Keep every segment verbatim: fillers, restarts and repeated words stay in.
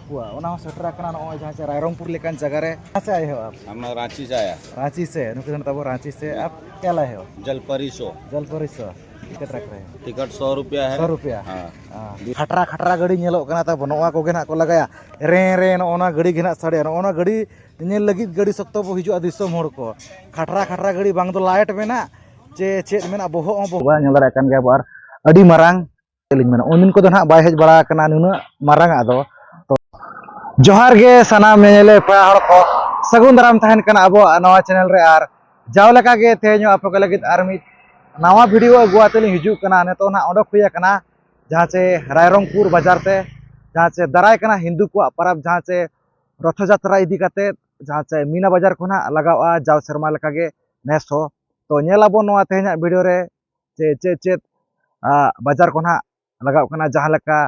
ᱠᱚᱣᱟ, ᱚᱱᱟ ᱦᱚᱸ ᱥᱮᱴᱮᱨ ᱟᱠᱟᱱᱟ ᱱᱚᱜᱼᱚᱭ ᱡᱟᱦᱟᱸ ᱪᱮ ᱨᱟᱭᱨᱚᱝᱯᱩᱨ ᱞᱮᱠᱟᱱ ᱡᱟᱭᱜᱟ ᱨᱮ᱾ ᱠᱟᱦᱟᱸ ᱥᱮ ᱟᱭᱮ ᱦᱳ ᱟᱯ? हम रांची से आया। रांची से, ᱱᱩᱠᱩ ᱫᱚ ᱱᱟᱜ ᱛᱟᱵᱚ ᱨᱟᱸᱪᱤ ᱥᱮ, ᱟᱯ ᱠᱭᱟ ᱞᱟᱭᱮ ᱦᱳ? जलपरी से। जलपरी से। टिकट रख रहे हैं। टिकट सौ रुपया है। सौ रुपया। हाँ। हाँ। ᱠᱷᱟᱴᱨᱟ ᱠᱷᱟᱴᱨᱟ ᱜᱟᱹᱰᱤ ᱧᱮᱞᱚᱜ ᱠᱟᱱᱟ ᱛᱟᱵᱚ, ᱱᱚᱣᱟ ᱠᱚᱜᱮ ᱱᱟᱜ ᱠᱚ ᱞᱟᱜᱟᱭᱟ᱾ ᱨᱮ ᱨᱮ ᱱᱚᱜᱼᱚ ᱱᱚᱣᱟ ᱜᱟᱹᱰᱤ ᱜᱮ ᱱᱟᱜ ᱥᱟᱰᱮᱭᱟ, ᱱᱚᱜᱼᱚ ᱱᱚᱣᱟ ᱜᱟᱹᱰᱤ ᱧᱮᱧᱮᱞ ᱞᱟᱹᱜᱤᱫ ᱜᱟᱹᱰᱤ ᱥᱚᱠᱛᱚ ᱵᱚ ᱦᱤᱡᱩᱜᱼᱟ ᱫᱤᱥᱚᱢ ᱦᱚᱲ ᱠᱚ᱾ ᱠᱷᱟᱴᱨᱟ ᱠᱷᱟᱴᱨᱟ ᱜᱟᱹᱰᱤ ᱵᱟᱝ ᱫᱚ ᱞᱟᱭᱤᱴ ᱢᱮᱱᱟᱜ ᱪᱮ ᱪᱮᱫ ᱢᱮᱱᱟᱜ, ᱵᱚᱦᱚᱜ ᱦᱚᱸ ᱵᱚᱦᱚᱜ ᱧᱮᱞ ᱫᱟᱲᱮᱭᱟᱜ ᱠᱟᱱ ᱜᱮᱭᱟ ᱵᱚ᱾ ᱟᱨ ᱟᱹᱰᱤ ᱢᱟᱨᱟᱝ ᱪᱮᱫ ᱞᱤᱧ ᱢᱮᱱᱟ, ᱩᱱᱫᱤᱱ ᱠᱚᱫᱚ ᱱᱟᱦᱟᱜ ᱵᱟᱭ ᱦᱮᱡ ᱵᱟᱲᱟ ᱟᱠᱟᱱᱟ ᱱᱩᱱᱟᱹᱜ ᱢᱟᱨᱟᱝ ᱟᱜ ᱫᱚ᱾ ᱛᱚ, ᱡᱚᱦᱟᱨ ᱜᱮ ᱥᱟᱱᱟᱢ ᱧᱮᱧᱮᱞᱮ ᱯᱮᱲᱟ ᱦᱚᱲ ᱠᱚ, ᱥᱟᱹᱜᱩᱱ ᱫᱟᱨᱟᱢ ᱛᱟᱦᱮᱱ ᱠᱟᱱᱟ ᱟᱵᱚᱣᱟᱜ ᱱᱚᱣᱟ ᱪᱮᱱᱮᱞ ᱨᱮ᱾ ᱟᱨ ᱡᱟᱣ ᱞᱮᱠᱟ ᱜᱮ ᱛᱮᱦᱮᱧ ᱦᱚᱸ ᱟᱯᱮ ᱠᱚ ᱞᱟᱹᱜᱤᱫ ᱟᱨ ᱢᱤᱫ ᱱᱟᱣᱟ ᱵᱷᱤᱰᱤᱭᱳ ᱟᱹᱜᱩ ᱟᱛᱮ ᱞᱤᱧ ᱦᱤᱡᱩᱜ ᱠᱟᱱᱟ᱾ ᱱᱤᱛᱚᱜ ᱱᱟᱦᱟᱜ ᱚᱰᱚᱠ ᱦᱩᱭ ᱟᱠᱟᱱᱟ ᱡᱟᱦᱟᱸ ᱪᱮ ᱨᱟᱭᱨᱚᱝᱯᱩᱨ ᱵᱟᱡᱟᱨ ᱛᱮ, ᱡᱟᱦᱟᱸ ᱪᱮ ᱫᱟᱨᱟᱭ ᱠᱟᱱᱟ ᱦᱤᱱᱫᱩ ᱠᱚᱣᱟᱜ ᱯᱚᱨᱚᱵᱽ, ᱡᱟᱦᱟᱸ ᱪᱮ ᱨᱚᱛᱷᱚ ᱡᱟᱛᱨᱟ ᱤᱫᱤ ᱠᱟᱛᱮ, ᱡᱟᱦᱟᱸ ᱪᱮ ᱢᱤᱱᱟ ᱵᱟᱡᱟᱨ ᱠᱷᱚᱱᱟᱜ ᱞᱟᱜᱟᱣᱼᱟ ᱡᱟᱣ ᱥᱮᱨᱢᱟ ᱞᱮᱠᱟᱜᱮ ᱱᱮᱥ ᱦᱚᱸ᱾ ᱛᱚ, ᱧᱮᱞ ᱟᱵᱚᱱ ᱱᱚᱣᱟ ᱛᱮᱦᱮᱧᱟᱜ ᱵᱷᱤᱰᱤᱭᱳ ᱨᱮ ᱪᱮ ᱪᱮᱫ ᱪᱮᱫ, ᱟ, ᱵᱟᱡᱟᱨ ᱠᱚ ᱱᱟᱦᱟᱜ ᱞᱟᱜᱟᱣ ᱠᱟᱱᱟ, ᱡᱟᱦᱟᱸ ᱞᱮᱠᱟ,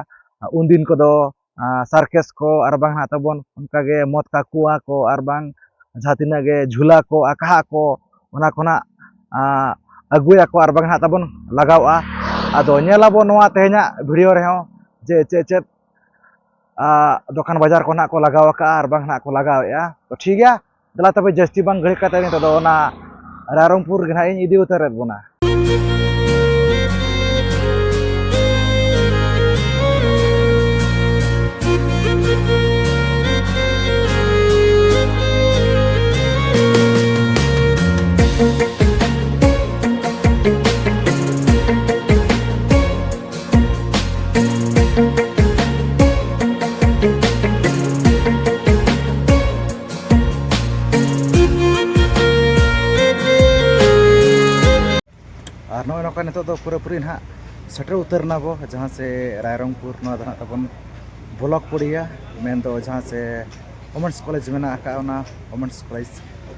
ᱟ, ᱩᱱᱫᱤᱱ ᱠᱚᱫᱚ, ᱟ, ᱥᱟᱨᱠᱮᱥ ᱠᱚ ᱟᱨ ᱵᱟᱝ ᱱᱟᱦᱟᱜ ᱛᱟᱵᱚᱱ ᱚᱱᱠᱟᱜᱮ ᱢᱚᱛ ᱠᱟᱠᱩᱣᱟ ᱠᱚ ᱟᱨ ᱵᱟᱝ ᱡᱟᱦᱟᱸ ᱛᱤᱱᱟᱹᱜ ᱜᱮ ᱡᱷᱩᱞᱟ ᱠᱚ, ᱟᱠᱟᱦᱟᱜ ᱠᱚ, ᱚᱱᱟ ᱠᱚ ᱱᱟᱦᱟᱜ, ᱟ, ᱟᱹᱜᱩᱭᱟᱠᱚ ᱟᱨ ᱵᱟᱝ ᱱᱟᱦᱟᱜ ᱛᱟᱵᱚᱱ ᱞᱟᱜᱟᱣᱼᱟ᱾ ᱟᱫᱚ ᱧᱮᱞ ᱟᱵᱚᱱ ᱱᱚᱣᱟ ᱛᱮᱦᱮᱧᱟᱜ ᱵᱷᱤᱰᱤᱭᱳ ᱨᱮᱦᱚᱸ ᱡᱮ ᱪᱮᱫ ᱪᱮᱫ ᱟ, ᱫᱚᱠᱟᱱ ᱵᱟᱡᱟᱨ ᱠᱚ ᱱᱟᱦᱟᱜ ᱠᱚ ᱞᱟᱜᱟᱣ ᱟᱠᱟᱫᱼᱟ ᱟᱨ ᱵᱟᱝ ᱱᱟᱦᱟᱜ ᱠᱚ ᱞᱟᱜᱟᱣᱮᱫᱼᱟ᱾ ᱛᱚ, ᱴᱷᱤᱠ ᱜᱮᱭᱟ, ᱫᱮᱞᱟ ᱛᱚᱵᱮ ᱡᱟᱹᱥᱛᱤ ᱵᱟᱝ ᱜᱷᱟᱹᱲᱤᱡ ᱠᱟᱛᱮ ᱱᱤᱛᱚᱜ ᱫᱚ ᱚᱱᱟ ᱨᱟᱭᱨᱚᱝᱯᱩᱨ ᱜᱮ ᱱᱟᱦᱟᱜ ᱤᱧ ᱤᱫᱤ ᱩᱛᱟᱹᱨᱮᱫ ᱵᱚᱱᱟ᱾ ᱟᱨ ᱱᱚᱜᱼᱚᱭ ᱱᱚᱝᱠᱟ ᱱᱤᱛᱚᱜ ᱫᱚ ᱯᱩᱨᱟᱹᱯᱩᱨᱤ ᱱᱟᱦᱟᱜ ᱥᱮᱴᱮᱨ ᱩᱛᱟᱹᱨ ᱱᱟᱵᱚ ᱡᱟᱦᱟᱸ ᱥᱮ ᱨᱟᱭᱨᱚᱝᱯᱩᱨ, ᱱᱚᱣᱟ ᱫᱚ ᱱᱟᱦᱟᱜ ᱛᱟᱵᱚᱱ ᱵᱞᱚᱠ ᱯᱚᱲᱤᱭᱟ, ᱢᱮᱱᱫᱚ ᱡᱟᱦᱟᱸ ᱥᱮ ᱣᱚᱢᱮᱱᱥ ᱠᱚᱞᱮᱡᱽ ᱢᱮᱱᱟᱜ ᱟᱠᱟᱫ, ᱚᱱᱟ ᱣᱚᱢᱮᱱᱥ ᱠᱚᱞᱮᱡᱽ,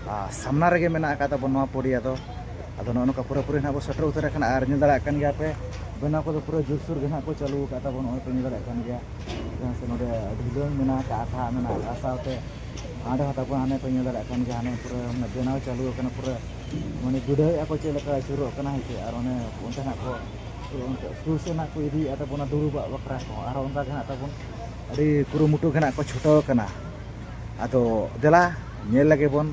ᱟ, ᱥᱟᱢᱱᱟ ᱨᱮᱜᱮ ᱢᱮᱱᱟᱜ ᱟᱠᱟᱫ ᱛᱟᱵᱚᱱ ᱱᱚᱣᱟ ᱯᱚᱲᱤᱭᱟ ᱫᱚ᱾ ᱟᱫᱚ ᱱᱚᱜᱼᱚ ᱱᱚᱝᱠᱟ ᱯᱩᱨᱟᱹᱯᱩᱨᱤ ᱱᱟᱦᱟᱜ ᱵᱚ ᱥᱮᱴᱮᱨ ᱩᱛᱟᱹᱨ ᱟᱠᱟᱱᱟ᱾ ᱟᱨ ᱧᱮᱞ ᱫᱟᱲᱮᱭᱟᱜ ᱠᱟᱱ ᱜᱮᱭᱟ ᱯᱮ, ᱵᱮᱱᱟᱣ ᱠᱚᱫᱚ ᱯᱩᱨᱟᱹ ᱡᱳᱨᱥᱳᱨ ᱜᱮ ᱱᱟᱦᱟᱜ ᱠᱚ ᱪᱟᱹᱞᱩ ᱟᱠᱟᱫ ᱛᱟᱵᱚᱱ, ᱱᱚᱜᱼᱚᱭ ᱯᱮ ᱧᱮᱞ ᱫᱟᱲᱮᱭᱟᱜ ᱠᱟᱱ ᱜᱮᱭᱟ᱾ ᱡᱟᱦᱟᱸ ᱥᱮ ᱱᱚᱰᱮ ᱰᱷᱤᱞᱟᱹᱝ ᱢᱮᱱᱟᱜ ᱟᱠᱟᱫᱼᱟ, ᱴᱷᱟᱜ ᱢᱮᱱᱟᱜ ᱟᱠᱟᱫᱼᱟ, ᱥᱟᱶᱛᱮ ᱦᱟᱸᱰᱮ ᱦᱚᱸ ᱛᱟᱵᱚᱱ ᱦᱟᱱᱮ ᱯᱮ ᱧᱮᱞ ᱫᱟᱲᱮᱭᱟᱜ ᱠᱟᱱ ᱜᱮᱭᱟ, ᱦᱟᱱᱮ ᱯᱩᱨᱟᱹ ᱢᱟᱱᱮ ᱵᱮᱱᱟᱣ ᱪᱟᱹᱞᱩ ᱟᱠᱟᱱᱟ, ᱯᱩᱨᱟᱹ ᱢᱟᱱᱮ ᱵᱤᱰᱟᱹᱣᱮᱫᱼᱟ ᱠᱚ ᱪᱮᱫ ᱞᱮᱠᱟ ᱟᱹᱪᱩᱨᱚᱜ ᱠᱟᱱᱟ, ᱦᱮᱸ ᱥᱮ᱾ ᱟᱨ ᱚᱱᱮ ᱚᱱᱛᱮ ᱱᱟᱜ ᱠᱚ ᱥᱩᱨ ᱥᱮᱫ ᱱᱟᱜ ᱠᱚ ᱤᱫᱤᱭᱮᱫᱼᱟ ᱛᱟᱵᱚᱱᱟ ᱫᱩᱲᱩᱵᱟᱜ ᱵᱟᱠᱷᱨᱟ ᱠᱚ, ᱟᱨ ᱚᱱᱠᱟ ᱜᱮ ᱱᱟᱜ ᱛᱟᱵᱚᱱ ᱟᱹᱰᱤ ᱠᱩᱨᱩᱢᱩᱴᱩ ᱜᱮ ᱱᱟᱜ ᱠᱚ ᱪᱷᱩᱴᱟᱹᱣ ᱟᱠᱟᱱᱟ᱾ ᱟᱫᱚ ᱫᱮᱞᱟ ᱧᱮᱞ ᱞᱮᱜᱮ ᱵᱚᱱ᱾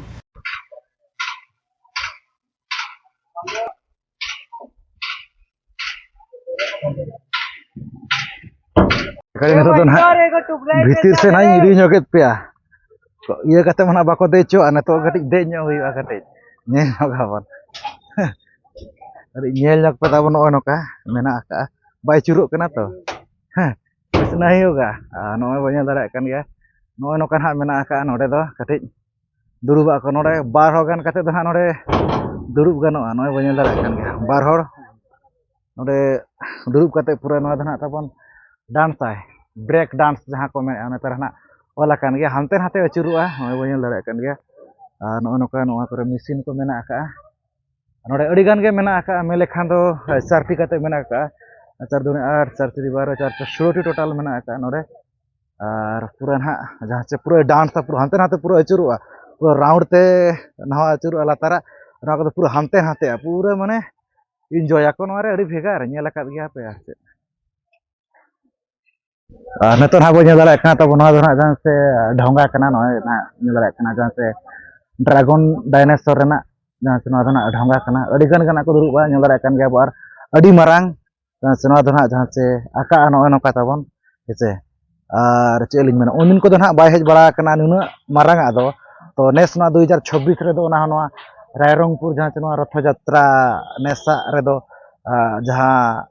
ᱱᱤᱛᱚᱜ ᱫᱚ ᱱᱟᱦᱟᱜ ᱵᱷᱤᱛᱤᱨ ᱥᱮᱫ ᱱᱟᱦᱟᱜ ᱤᱧ ᱤᱫᱤ ᱧᱚᱜᱮᱫ ᱯᱮᱭᱟ᱾ ᱤᱭᱟᱹ ᱠᱟᱛᱮ ᱢᱟ ᱱᱟᱦᱟᱜ ᱵᱟᱠᱚ ᱫᱮᱡ ᱦᱚᱪᱚᱣᱟᱜᱼᱟ, ᱱᱤᱛᱚᱜ ᱠᱟᱹᱴᱤᱡ ᱫᱮᱡ ᱧᱚᱜ ᱦᱩᱭᱩᱜᱼᱟ, ᱠᱟᱹᱴᱤᱡ ᱧᱮᱞ ᱧᱚᱜ ᱟᱵᱚᱱ᱾ ᱠᱟᱹᱴᱤᱡ ᱧᱮᱞ ᱧᱚᱜ ᱯᱮ ᱛᱟᱵᱚᱱ, ᱱᱚᱜᱼᱚᱭ ᱱᱚᱝᱠᱟ ᱢᱮᱱᱟᱜ ᱟᱠᱟᱜᱼᱟ, ᱵᱟᱭ ᱟᱹᱪᱩᱨᱚᱜ ᱠᱟᱱᱟ ᱛᱚ᱾ ᱦᱮᱸ, ᱵᱮᱥ ᱱᱟᱦᱟᱜ ᱦᱩᱭᱩᱜᱼᱟ᱾ ᱟᱨ ᱱᱚᱜᱼᱚᱭ ᱵᱚᱱ ᱧᱮᱞ ᱫᱟᱲᱮᱭᱟᱜ ᱠᱟᱱ ᱜᱮᱭᱟ, ᱱᱚᱜᱼᱚᱭ ᱱᱚᱝᱠᱟ ᱱᱟᱦᱟᱜ ᱢᱮᱱᱟᱜ ᱟᱠᱟᱜᱼᱟ ᱱᱚᱰᱮ ᱫᱚ ᱠᱟᱹᱴᱤᱡ ᱫᱩᱲᱩᱵᱟᱜ ᱠᱚ᱾ ᱱᱚᱰᱮ ᱵᱟᱨ ᱦᱚᱲ ᱜᱟᱱ ᱠᱟᱛᱮ ᱫᱚ ᱦᱟᱸᱜ ᱱᱚᱰᱮ ᱫᱩᱲᱩᱵ ᱜᱟᱱᱚᱜᱼᱟ᱾ ᱱᱚᱜᱼᱚᱭ ᱵᱚᱱ ᱧᱮᱞ ᱫᱟᱲᱮᱭᱟᱜ ᱠᱟᱱ ᱜᱮᱭᱟ, ᱵᱟᱨ ᱦᱚᱲ ᱱᱚᱰᱮ ᱫᱩᱲᱩᱵ ᱠᱟᱛᱮ ᱯᱩᱨᱟᱹ ᱱᱚᱣᱟ ᱫᱚ ᱦᱟᱸᱜ ᱛᱟᱵᱚᱱ ᱰᱟᱱᱥ ᱟᱭ, ᱵᱨᱮᱠ ᱰᱟᱱᱥ ᱡᱟᱦᱟᱸ ᱠᱚ ᱢᱮᱱᱮᱫᱼᱟ, ᱱᱮᱛᱟᱨ ᱦᱟᱸᱜ ᱚᱞ ᱟᱠᱟᱱ ᱜᱮᱭᱟ, ᱦᱟᱱᱛᱮ ᱱᱟᱛᱮ ᱟᱹᱪᱩᱨᱚᱜᱼᱟ᱾ ᱱᱚᱜᱼᱚᱭ ᱵᱚᱱ ᱧᱮᱞ ᱫᱟᱲᱮᱭᱟᱜ ᱠᱟᱱ ᱜᱮᱭᱟ᱾ ᱟᱨ ᱱᱚᱜᱼᱚᱭ ᱱᱚᱝᱠᱟ ᱱᱚᱣᱟ ᱠᱚᱨᱮ ᱢᱮᱥᱤᱱ ᱠᱚ ᱢᱮᱱᱟᱜ ᱟᱠᱟᱜᱼᱟ᱾ ᱱᱚᱰᱮ ᱟᱹᱰᱤ ᱜᱟᱱ ᱜᱮ ᱢᱮᱱᱟᱜ ᱟᱠᱟᱜᱼᱟ, ᱢᱮᱱ ᱞᱮᱠᱷᱟᱱ ᱫᱚ ᱪᱟᱨ ᱴᱤ ᱠᱟᱛᱮ ᱢᱮᱱᱟᱜ ᱟᱠᱟᱜᱼᱟ᱾ ᱪᱟᱨ ᱫᱩᱱᱤ ᱟᱴ, ᱪᱟᱨ ᱛᱤᱨᱤ ᱵᱟᱨᱚ, ᱪᱟᱨ ᱪᱟᱨ ᱥᱳᱞᱳ ᱴᱤ ᱴᱳᱴᱟᱞ ᱢᱮᱱᱟᱜ ᱟᱠᱟᱜᱼᱟ ᱱᱚᱰᱮ᱾ ᱟᱨ ᱯᱩᱨᱟᱹ ᱱᱟᱦᱟᱜ ᱡᱟᱦᱟᱸ ᱪᱮ ᱯᱩᱨᱟᱹ ᱰᱟᱱᱥ ᱯᱩᱨᱟᱹ ᱦᱟᱱᱛᱮ ᱱᱟᱛᱮ ᱯᱩᱨᱟᱹ ᱟᱹᱪᱩᱨᱚᱜᱼᱟ, ᱯᱩᱨᱟᱹ ᱨᱟᱣᱩᱱᱰ ᱛᱮ ᱱᱟᱦᱟᱜ ᱟᱹᱪᱩᱨᱚᱜᱼᱟ ᱞᱟᱛᱟᱨᱟᱜ, ᱱᱚᱣᱟ ᱠᱚᱫᱚ ᱯᱩᱨᱟᱹ ᱦᱟᱱᱛᱮ ᱱᱟᱛᱮᱜᱼᱟ, ᱯᱩᱨᱟᱹ ᱢᱟᱱᱮ ᱤᱱᱡᱚᱭᱟᱠᱚ ᱱᱚᱣᱟ ᱨᱮ, ᱟᱹᱰᱤ ᱵᱷᱮᱜᱟᱨ ᱧᱮᱞ ᱟᱠᱟᱫ ᱜᱮᱭᱟ ᱯᱮ ᱟᱨ ᱪᱮᱫ᱾ ᱟᱨ ᱱᱤᱛᱚᱜ ᱱᱟᱦᱟᱜ ᱵᱚᱱ ᱧᱮᱞ ᱫᱟᱲᱮᱭᱟᱜ ᱠᱟᱱᱟ ᱛᱟᱵᱚ, ᱱᱚᱣᱟ ᱫᱚ ᱱᱟᱦᱟᱜ ᱡᱟᱦᱟᱸ ᱥᱮ ᱰᱷᱚᱸᱜᱟ ᱠᱟᱱᱟ, ᱱᱚᱜᱼᱚᱭ ᱱᱟᱦᱟᱜ ᱧᱮᱞ ᱫᱟᱲᱮᱭᱟᱜ ᱠᱟᱱᱟ ᱡᱟᱦᱟᱸ ᱥᱮ ᱰᱨᱟᱜᱚᱱ ᱰᱟᱭᱱᱮᱥᱚᱨ ᱨᱮᱱᱟᱜ ᱡᱟᱦᱟᱸ ᱥᱮ ᱱᱚᱣᱟ ᱫᱚ ᱱᱟᱦᱟᱜ ᱰᱷᱚᱸᱜᱟ ᱠᱟᱱᱟ᱾ ᱟᱹᱰᱤ ᱜᱟᱱ ᱜᱮ ᱱᱟᱦᱟᱜ ᱠᱚ ᱫᱩᱲᱩᱵᱼᱟ, ᱧᱮᱞ ᱫᱟᱲᱮᱭᱟᱜ ᱠᱟᱱ ᱜᱮᱭᱟ ᱵᱚ᱾ ᱟᱨ ᱟᱹᱰᱤ ᱢᱟᱨᱟᱝ ᱡᱟᱦᱟᱸ ᱥᱮ ᱱᱚᱣᱟ ᱫᱚ ᱱᱟᱦᱟᱜ ᱡᱟᱦᱟᱸ ᱥᱮ ᱟᱠᱟᱜᱼᱟ, ᱱᱚᱜᱼᱚᱭ ᱱᱚᱝᱠᱟ ᱛᱟᱵᱚᱱ, ᱦᱮᱸ ᱥᱮ᱾ ᱟᱨ ᱪᱮᱫ ᱞᱤᱧ ᱢᱮᱱᱟ, ᱩᱱᱫᱤᱱ ᱠᱚᱫᱚ ᱱᱟᱦᱟᱜ ᱵᱟᱭ ᱦᱮᱡ ᱵᱟᱲᱟ ᱟᱠᱟᱱᱟ ᱱᱩᱱᱟᱹᱜ ᱢᱟᱨᱟᱝ ᱟᱜ ᱫᱚ᱾ ᱛᱚ ᱱᱮᱥ ᱱᱚᱣᱟ ᱫᱩ ᱦᱟᱡᱟᱨ ᱪᱷᱚᱵᱵᱤᱥ ᱨᱮᱫᱚ ᱚᱱᱟ ᱦᱚᱸ ᱱᱚᱣᱟ ᱨᱟᱭᱨᱚᱝᱯᱩᱨ ᱡᱟᱦᱟᱸ ᱥᱮ ᱱᱚᱣᱟ ᱨᱚᱛᱷᱚ ᱡᱟᱛᱨᱟ ᱱᱮᱥᱟᱜ ᱨᱮᱫᱚ, ᱟᱨ ᱡᱟᱦᱟᱸ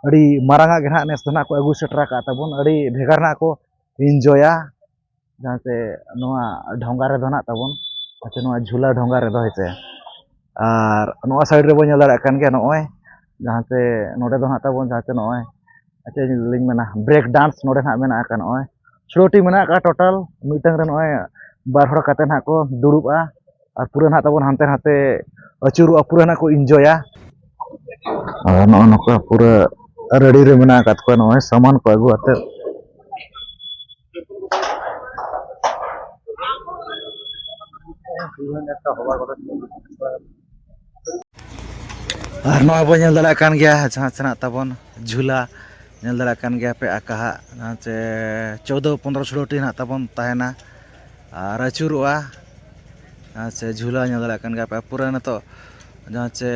ᱟᱹᱰᱤ ᱢᱟᱨᱟᱝ ᱟᱜ ᱜᱮ ᱱᱟᱦᱟᱜ ᱱᱮᱥ ᱫᱚ ᱱᱟᱦᱟᱜ ᱠᱚ ᱟᱹᱜᱩ ᱥᱮᱴᱮᱨ ᱟᱠᱟᱫ ᱛᱟᱵᱚᱱ, ᱟᱹᱰᱤ ᱵᱷᱮᱜᱟᱨ ᱱᱟᱦᱟᱜ ᱠᱚ ᱤᱱᱡᱚᱭᱟ᱾ ᱡᱟᱦᱟᱸ ᱥᱮ ᱱᱚᱣᱟ ᱰᱷᱚᱸᱜᱟ ᱨᱮᱫᱚ ᱱᱟᱦᱟᱜ ᱛᱟᱵᱚᱱ, ᱟᱪᱪᱷᱟ, ᱱᱚᱣᱟ ᱡᱷᱩᱞᱟ ᱰᱷᱚᱸᱜᱟ ᱨᱮᱫᱚ, ᱦᱮᱸ ᱥᱮ᱾ ᱟᱨ ᱱᱚᱣᱟ ᱥᱟᱭᱤᱰ ᱨᱮᱵᱚᱱ ᱧᱮᱞ ᱫᱟᱲᱮᱭᱟᱜ ᱠᱟᱱ ᱜᱮᱭᱟ, ᱱᱚᱜᱼᱚᱭ ᱡᱟᱦᱟᱸ ᱥᱮ ᱱᱚᱰᱮ ᱫᱚ ᱱᱟᱦᱟᱜ ᱛᱟᱵᱚᱱ, ᱡᱟᱦᱟᱸ ᱥᱮ ᱱᱚᱜᱼᱚᱭ, ᱪᱮᱫ ᱞᱤᱧ ᱢᱮᱱᱟ, ᱵᱨᱮᱠ ᱰᱟᱱᱥ ᱱᱚᱰᱮ ᱱᱟᱦᱟᱜ ᱢᱮᱱᱟᱜ ᱟᱠᱟᱫ, ᱱᱚᱜᱼᱚᱭ ᱥᱳᱞᱳ ᱴᱤ ᱢᱮᱱᱟᱜ ᱟᱠᱟᱫ ᱴᱳᱴᱟᱞ᱾ ᱢᱤᱫᱴᱟᱝ ᱨᱮ ᱱᱚᱜᱼᱚᱭ ᱵᱟᱨ ᱦᱚᱲ ᱠᱟᱛᱮ ᱱᱟᱦᱟᱜ ᱠᱚ ᱫᱩᱲᱩᱵᱼᱟ᱾ ᱟᱨ ᱯᱩᱨᱟᱹ ᱱᱟᱦᱟᱜ ᱛᱟᱵᱚᱱ ᱦᱟᱱᱛᱮ ᱱᱟᱛᱮ ᱟᱹᱪᱩᱨᱚᱜᱼᱟ, ᱯᱩᱨᱟᱹ ᱱᱟᱦᱟᱜ ᱠᱚ ᱤᱱᱡᱚᱭᱟ᱾ ᱟᱨ ᱱᱚᱜᱼᱚ ᱱᱚᱝᱠᱟ ᱯᱩᱨᱟᱹ ᱨᱮᱰᱤ ᱨᱮ ᱢᱮᱱᱟᱜ ᱟᱠᱟᱫ ᱠᱚᱣᱟ, ᱱᱚᱜᱼᱚᱭ ᱥᱟᱢᱟᱱ ᱠᱚ ᱟᱹᱜᱩ ᱟᱛᱮᱫ᱾ ᱟᱨ ᱱᱚᱜᱼᱚᱭ ᱵᱚᱱ ᱧᱮᱞ ᱫᱟᱲᱮᱭᱟᱜ ᱠᱟᱱ ᱜᱮᱭᱟ ᱡᱟᱦᱟᱸ ᱥᱮᱱᱟᱜ ᱛᱟᱵᱚᱱ ᱡᱷᱩᱞᱟ, ᱧᱮᱞ ᱫᱟᱲᱮᱭᱟᱜ ᱠᱟᱱ ᱜᱮᱭᱟ ᱯᱮ, ᱟᱠᱟ ᱦᱟᱸᱜ ᱡᱟᱦᱟᱸ ᱪᱮ ᱪᱳᱫᱽᱫᱳ ᱯᱚᱱᱫᱽᱨᱚ ᱥᱳᱞᱳ ᱴᱤ ᱱᱟᱦᱟᱜ ᱛᱟᱵᱚᱱ ᱛᱟᱦᱮᱱᱟ ᱟᱨ ᱟᱹᱪᱩᱨᱚᱜᱼᱟ᱾ ᱡᱟᱦᱟᱸ ᱪᱮ ᱡᱷᱩᱞᱟ ᱧᱮᱞ ᱫᱟᱲᱮᱭᱟᱜ ᱠᱟᱱ ᱜᱮᱭᱟ ᱯᱮ, ᱯᱩᱨᱟᱹ ᱱᱤᱛᱚᱜ ᱡᱟᱦᱟᱸ ᱪᱮ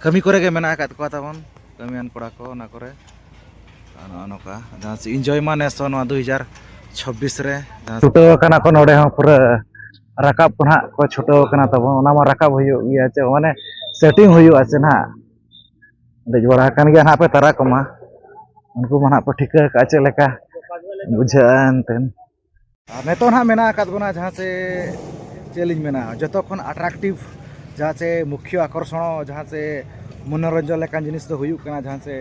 ᱠᱟᱹᱢᱤ ᱠᱚᱨᱮ ᱜᱮ ᱢᱮᱱᱟᱜ ᱟᱠᱟᱫ ᱠᱚᱣᱟ ᱛᱟᱵᱚᱱ, ᱠᱟᱹᱢᱤᱭᱟᱱ ᱠᱚᱲᱟ ᱠᱚ ᱚᱱᱟ ᱠᱚᱨᱮ᱾ ᱟᱨ ᱱᱚᱜᱼᱚ ᱱᱚᱝᱠᱟ ᱡᱟᱦᱟᱸ ᱪᱮ ᱤᱱᱡᱚᱭ ᱢᱟ ᱱᱮᱥ ᱦᱚᱸ ᱱᱚᱣᱟ ᱫᱩ ᱦᱟᱡᱟᱨ ᱪᱷᱟᱵᱵᱤᱥ ᱨᱮ ᱡᱟᱦᱟᱸ ᱪᱷᱩᱴᱟᱹᱣ ᱟᱠᱟᱱᱟ ᱠᱚ ᱱᱚᱰᱮ ᱦᱚᱸ, ᱯᱩᱨᱟᱹ ᱨᱟᱠᱟᱵ ᱠᱚ ᱱᱟᱦᱟᱜ ᱠᱚ ᱪᱷᱩᱴᱟᱹᱣ ᱟᱠᱟᱱᱟ ᱛᱟᱵᱚᱱ᱾ ᱚᱱᱟ ᱢᱟ ᱨᱟᱠᱟᱵ ᱦᱩᱭᱩᱜ ᱜᱮᱭᱟ, ᱪᱮ ᱢᱟᱱᱮ ᱥᱮᱴᱤᱝ ᱦᱩᱭᱩᱜᱼᱟ ᱪᱮ ᱱᱟᱦᱟᱜ᱾ ᱫᱮᱡ ᱵᱟᱲᱟ ᱟᱠᱟᱱ ᱜᱮᱭᱟ ᱱᱟᱦᱟᱜ ᱯᱮ ᱛᱟᱨᱟ ᱠᱚᱢᱟ, ᱩᱱᱠᱩ ᱢᱟ ᱱᱟᱦᱟᱜ ᱠᱚ ᱴᱷᱤᱠᱟᱹ ᱟᱠᱟᱫᱼᱟ ᱪᱮᱫ ᱞᱮᱠᱟ ᱵᱩᱡᱷᱟᱹᱜᱼᱟ ᱮᱱᱛᱮᱫ᱾ ᱟᱨ ᱱᱤᱛᱚᱜ ᱱᱟᱦᱟᱜ ᱢᱮᱱᱟᱜ ᱟᱠᱟᱫ ᱵᱚᱱᱟ ᱡᱟᱦᱟᱸ ᱪᱮ ᱪᱮᱫ ᱞᱤᱧ ᱢᱮᱱᱟ, ᱡᱚᱛᱚ ᱠᱷᱚᱱ ᱟᱴᱨᱟᱠᱴᱤᱵᱷ ᱡᱟᱦᱟᱸ ᱪᱮ ᱢᱩᱠᱷᱭᱚ ᱟᱠᱚᱨᱥᱚᱬ ᱡᱟᱦᱟᱸ ᱪᱮ ᱢᱚᱱᱳᱨᱚᱧᱡᱚᱱ ᱞᱮᱠᱟᱱ ᱡᱤᱱᱤᱥ ᱫᱚ ᱦᱩᱭᱩᱜ ᱠᱟᱱᱟ ᱡᱟᱦᱟᱸ ᱪᱮ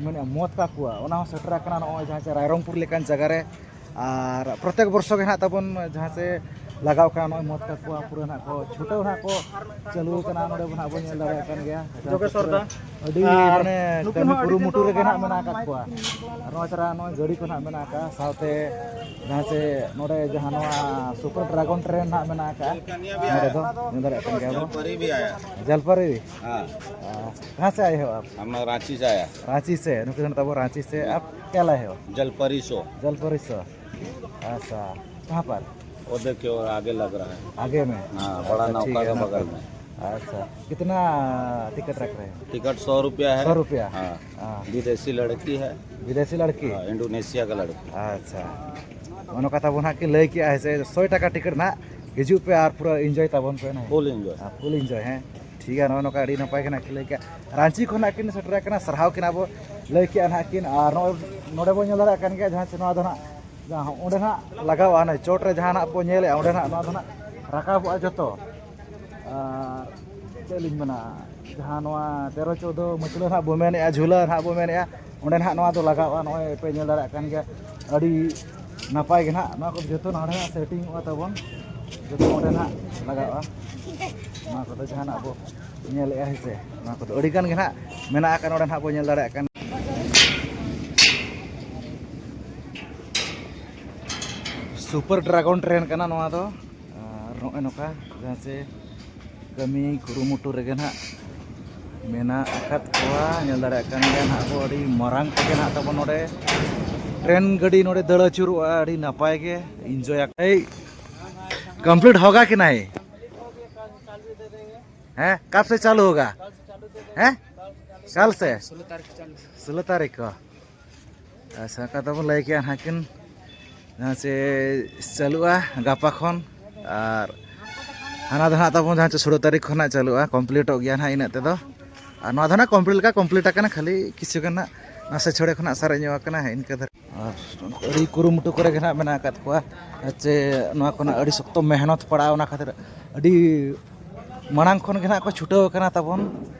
ᱢᱮᱱᱮᱫᱼᱟ ᱢᱚᱛ ᱠᱟ ᱠᱩᱣᱟ, ᱚᱱᱟ ᱦᱚᱸ ᱥᱮᱴᱮᱨ ᱟᱠᱟᱱᱟ ᱱᱚᱜᱼᱚᱭ ᱡᱟᱦᱟᱸ ᱪᱮ ᱨᱟᱭᱨᱚᱝᱯᱩᱨ ᱞᱮᱠᱟᱱ ᱡᱟᱭᱜᱟ ᱨᱮ᱾ ᱟᱨ ᱯᱨᱚᱛᱮᱠ ᱵᱚᱨᱥᱚ ᱜᱮ ᱱᱟᱦᱟᱜ ᱛᱟᱵᱚᱱ ᱡᱟᱦᱟᱸ ᱪᱮ ᱞᱟᱜᱟᱣ ᱠᱟᱱᱟ ᱱᱚᱜᱼᱚᱭ ᱢᱚᱛ ᱠᱟ ᱠᱩᱣᱟ, ᱯᱩᱨᱟᱹ ᱱᱟᱦᱟᱜ ᱠᱚ ᱪᱷᱩᱴᱟᱹᱣ ᱱᱟᱦᱟᱜ ᱠᱚ ᱪᱟᱹᱞᱩ ᱟᱠᱟᱱᱟ᱾ ᱱᱚᱰᱮ ᱵᱚ ᱱᱟᱦᱟᱜ ᱵᱚᱱ ᱧᱮᱞ ᱫᱟᱲᱮᱭᱟᱜ ᱠᱟᱱ ᱜᱮᱭᱟ ᱡᱟᱦᱟᱸ ᱪᱮ ᱡᱳᱜᱮᱥᱣᱚᱨ ᱯᱩᱨᱟᱹ ᱫᱟ᱾ ᱟᱹᱰᱤ ᱟᱨ ᱢᱟᱱᱮ ᱱᱩᱠᱩ ᱠᱟᱹᱢᱤ ᱦᱚᱸ ᱟᱹᱰᱤ ᱠᱩᱨᱩᱢᱩᱴᱩ ᱨᱮᱜᱮ ᱱᱟᱦᱟᱜ ᱢᱮᱱᱟᱜ ᱟᱠᱟᱫ ᱠᱚᱣᱟ᱾ ᱟᱨ ᱱᱚᱣᱟ ᱪᱷᱟᱲᱟ ᱱᱚᱜᱼᱚᱭ ᱜᱟᱹᱰᱤ ᱠᱚ ᱱᱟᱦᱟᱜ ᱢᱮᱱᱟᱜ ᱟᱠᱟᱫᱼᱟ, ᱥᱟᱶᱛᱮ ᱡᱟᱦᱟᱸ ᱪᱮ ᱱᱚᱰᱮ ᱡᱟᱦᱟᱸ ᱱᱚᱣᱟ ᱥᱩᱯᱟᱨ ᱰᱨᱟᱜᱚᱱ ᱴᱨᱮᱱ ᱱᱟᱦᱟᱜ ᱢᱮᱱᱟᱜ ᱟᱠᱟᱫᱼᱟ, ᱱᱚᱰᱮ ᱫᱚ ᱧᱮᱞ ᱫᱟᱲᱮᱭᱟᱜ ᱠᱟᱱ ᱜᱮᱭᱟ ᱵᱚ᱾ जलपरी भी आया। जलपरी भी? हाँ। हाँ, कहाँ से आए हो आप? हम रांची से आया। रांची से, नुकसान तब रांची से। आप क्या लाए हो? जलपरी सो। जलपरी सो। अच्छा, कहाँ पर? वो देखिए, वो आगे लग रहा है। आगे में? हाँ, बड़ा अच्छा, ठीक नौका है, के नौका। बगल में। अच्छा, कितना टिकट रख रहे हैं? टिकट सौ रुपया है। सौ रुपया? हाँ। हाँ। विदेशी लड़की है। विदेशी लड़की? हाँ, इंडोनेशिया का लड़की। अच्छा, ᱚᱱᱟ ᱠᱟᱛᱷᱟ ᱵᱚᱱ ᱦᱟᱸᱜ ᱠᱤᱱ ᱞᱟᱹᱭ ᱠᱮᱜᱼᱟ, ᱦᱮᱸ ᱥᱮ, ᱥᱚᱭ ᱴᱟᱠᱟ ᱴᱤᱠᱤᱴ ᱱᱟᱦᱟᱜ ᱦᱤᱡᱩᱜ ᱯᱮ ᱟᱨ ᱯᱩᱨᱟᱹ ᱤᱱᱡᱚᱭ ᱛᱟᱵᱚᱱ ᱯᱮ ᱱᱟᱦᱟᱜ᱾ ᱯᱷᱩᱞ ᱤᱱᱡᱚᱭ᱾ ᱦᱮᱸ, ᱯᱷᱩᱞ ᱤᱱᱡᱚᱭ, ᱦᱮᱸ᱾ ᱴᱷᱤᱠ ᱜᱮᱭᱟ, ᱱᱚᱜᱼᱚᱭ ᱱᱚᱝᱠᱟ ᱟᱹᱰᱤ ᱱᱟᱯᱟᱭ ᱜᱮ ᱱᱟᱦᱟᱜ ᱠᱤᱱ ᱞᱟᱹᱭ ᱠᱮᱜᱼᱟ᱾ ᱨᱟᱺᱪᱤ ᱠᱷᱚᱱᱟᱜ ᱠᱤᱱ ᱥᱮᱴᱮᱨ ᱟᱠᱟᱱᱟ, ᱥᱟᱨᱦᱟᱣ ᱠᱤᱱ ᱟᱵᱚ ᱞᱟᱹᱭ ᱠᱮᱜᱼᱟ ᱱᱟᱦᱟᱜ ᱠᱤᱱ᱾ ᱟᱨ ᱱᱚᱜᱼᱚᱭ ᱱᱚᱰᱮ ᱵᱚᱱ ᱧᱮᱞ ᱫᱟᱲᱮᱭᱟᱜ ᱠᱟᱱ ᱜᱮᱭᱟ, ᱡᱟᱦᱟᱸ ᱪᱮ ᱱᱚᱣᱟ ᱫᱚ ᱱᱟᱦᱟᱜ, ᱡᱟᱦᱟᱸ ᱚᱸᱰᱮ ᱱᱟᱦᱟᱜ ᱞᱟᱜᱟᱣᱼᱟ, ᱚᱱᱮ ᱪᱚᱴ ᱨᱮ ᱡᱟᱦᱟᱸ ᱱᱟᱦᱟᱜ ᱵᱚᱱ ᱧᱮᱞᱮᱜᱼᱟ, ᱚᱸᱰᱮ ᱱᱟᱦᱟᱜ ᱱᱚᱣᱟ ᱫᱚ ᱱᱟᱦᱟᱜ ᱨᱟᱠᱟᱵᱚᱜᱼᱟ ᱡᱚᱛᱚ᱾ ᱟᱨ ᱪᱮᱫ ᱞᱤᱧ ᱢᱮᱱᱟ, ᱡᱟᱦᱟᱸ ᱱᱚᱣᱟ ᱛᱮᱨᱚ ᱪᱳᱣᱫᱚ ᱢᱟᱹᱪᱞᱟᱹ ᱱᱟᱦᱟᱜ ᱵᱚ ᱢᱮᱱᱮᱜᱼᱟ, ᱡᱷᱩᱞᱟᱹ ᱱᱟᱦᱟᱜ ᱵᱚ ᱢᱮᱱᱮᱜᱼᱟ, ᱚᱸᱰᱮ ᱱᱟᱦᱟᱜ ᱱᱚᱣᱟ ᱫᱚ ᱞᱟᱜᱟᱣᱼᱟ᱾ ᱱᱚᱜᱼᱚᱭ ᱯᱮ ᱧᱮᱞ ᱫᱟᱲᱮᱭᱟᱜ ᱠᱟᱱ ᱜᱮᱭᱟ, ᱟᱹᱰᱤ ᱱᱟᱯᱟᱭ ᱜᱮ ᱱᱟᱦᱟᱜ ᱱᱚᱣᱟ ᱠᱚ ᱡᱚᱛᱚ ᱱᱚᱰᱮ ᱱᱟᱦᱟᱜ ᱥᱮᱴᱤᱝᱚᱜᱼᱟ ᱛᱟᱵᱚᱱ, ᱡᱚᱛᱚ ᱚᱸᱰᱮ ᱱᱟᱦᱟᱜ ᱞᱟᱜᱟᱣᱼᱟ᱾ ᱱᱚᱣᱟ ᱠᱚᱫᱚ ᱡᱟᱦᱟᱱᱟᱜ ᱵᱚ ᱧᱮᱞᱮᱜᱼᱟ, ᱦᱮᱸ ᱥᱮ, ᱱᱚᱣᱟ ᱠᱚᱫᱚ ᱟᱹᱰᱤ ᱜᱟᱱ ᱜᱮ ᱱᱟᱦᱟᱜ ᱢᱮᱱᱟᱜ ᱟᱠᱟᱫ ᱱᱚᱰᱮ ᱱᱟᱦᱟᱜ ᱵᱚ ᱧᱮᱞ ᱫᱟᱲᱮᱭᱟᱜ ᱠᱟᱱ᱾ ᱥᱩᱯᱟᱨ ᱰᱨᱟᱜᱚᱱ ᱴᱨᱮᱱ ᱠᱟᱱᱟ ᱱᱚᱣᱟ ᱫᱚ᱾ ᱟᱨ ᱱᱚᱜᱼᱚᱭ ᱱᱚᱝᱠᱟ ᱡᱟᱦᱟᱸ ᱪᱮ ᱠᱟᱹᱢᱤ ᱠᱩᱨᱩᱢᱩᱴᱩ ᱨᱮᱜᱮ ᱱᱟᱦᱟᱜ ᱢᱮᱱᱟᱜ ᱟᱠᱟᱫ ᱠᱚᱣᱟ, ᱧᱮᱞ ᱫᱟᱲᱮᱭᱟᱜ ᱠᱟᱱ ᱜᱮᱭᱟ ᱱᱟᱦᱟᱜ ᱵᱚ, ᱟᱹᱰᱤ ᱢᱟᱨᱟᱝ ᱛᱮᱜᱮ ᱱᱟᱦᱟᱜ ᱛᱟᱵᱚᱱ ᱱᱚᱰᱮ ᱴᱨᱮᱱ ᱜᱟᱹᱰᱤ ᱱᱚᱰᱮ ᱫᱟᱹᱲ ᱟᱹᱪᱩᱨᱚᱜᱼᱟ, ᱟᱹᱰᱤ ᱱᱟᱯᱟᱭ ᱜᱮ ᱤᱱᱡᱚᱭ ᱟᱠᱟᱫ᱾ ᱮᱭ, ᱠᱚᱢᱯᱞᱤᱴ ᱦᱳᱜᱟ ᱠᱤ ᱱᱟᱦᱤ? ᱦᱮᱸ, ᱠᱟᱵ ᱥᱮ ᱪᱟᱞᱩ ᱦᱳᱜᱟ? ᱦᱮᱸ, ᱠᱟᱞ ᱥᱮ? ᱥᱳᱞᱳ ᱛᱟᱹᱨᱤᱠᱷ ᱠᱚ᱾ ᱟᱪᱪᱷᱟ, ᱚᱱᱠᱟ ᱛᱟᱵᱚᱱ ᱞᱟᱹᱭ ᱠᱮᱜᱼᱟ ᱱᱟᱦᱟᱜ ᱠᱤᱱ, ᱡᱟᱦᱟᱸ ᱪᱮ ᱪᱟᱹᱞᱩᱜᱼᱟ ᱜᱟᱯᱟ ᱠᱷᱚᱱ, ᱟᱨ ᱦᱟᱱᱟ ᱫᱚ ᱱᱟᱦᱟᱜ ᱛᱟᱵᱚᱱ ᱡᱟᱦᱟᱸ ᱪᱮ ᱥᱳᱞᱳ ᱛᱟᱹᱨᱤᱠᱷ ᱠᱷᱚᱱᱟᱜ ᱪᱟᱹᱞᱩᱜᱼᱟ, ᱠᱚᱢᱯᱞᱤᱴᱚᱜ ᱜᱮᱭᱟ ᱱᱟᱦᱟᱜ ᱤᱱᱟᱹᱜ ᱛᱮᱫᱚ᱾ ᱟᱨ ᱱᱚᱣᱟ ᱫᱚ ᱱᱟᱦᱟᱜ ᱠᱚᱢᱯᱞᱤᱴ ᱞᱮᱠᱟ ᱠᱚᱢᱯᱞᱤᱴ ᱟᱠᱟᱱᱟ, ᱠᱷᱟᱹᱞᱤ ᱠᱤᱪᱷᱩ ᱜᱟᱱ ᱱᱟᱦᱟᱜ ᱱᱟᱥᱮ ᱪᱷᱚᱲᱮ ᱠᱷᱚᱱᱟᱜ ᱥᱟᱨᱮᱡ ᱧᱚᱜ ᱟᱠᱟᱱᱟ, ᱤᱱᱠᱟᱹ ᱫᱷᱟᱨᱟ᱾ ᱟᱨ ᱟᱹᱰᱤ ᱠᱩᱨᱩᱢᱩᱴᱩ ᱠᱚᱨᱮ ᱜᱮ ᱱᱟᱦᱟᱜ ᱢᱮᱱᱟᱜ ᱟᱠᱟᱫ ᱠᱚᱣᱟ, ᱪᱮ ᱱᱚᱣᱟ ᱠᱷᱚᱱᱟᱜ ᱟᱹᱰᱤ ᱥᱚᱠᱛᱚ ᱢᱮᱦᱱᱚᱛ ᱯᱟᱲᱟᱜᱼᱟ, ᱚᱱᱟ ᱠᱷᱟᱹᱛᱤᱨ ᱟᱹᱰᱤ ᱢᱟᱲᱟᱝ ᱠᱷᱚᱱ ᱜᱮ ᱱᱟᱦᱟᱜ ᱠᱚ ᱪᱷᱩᱴᱟᱹᱣ ᱟᱠᱟᱱᱟ ᱛᱟᱵᱚᱱ᱾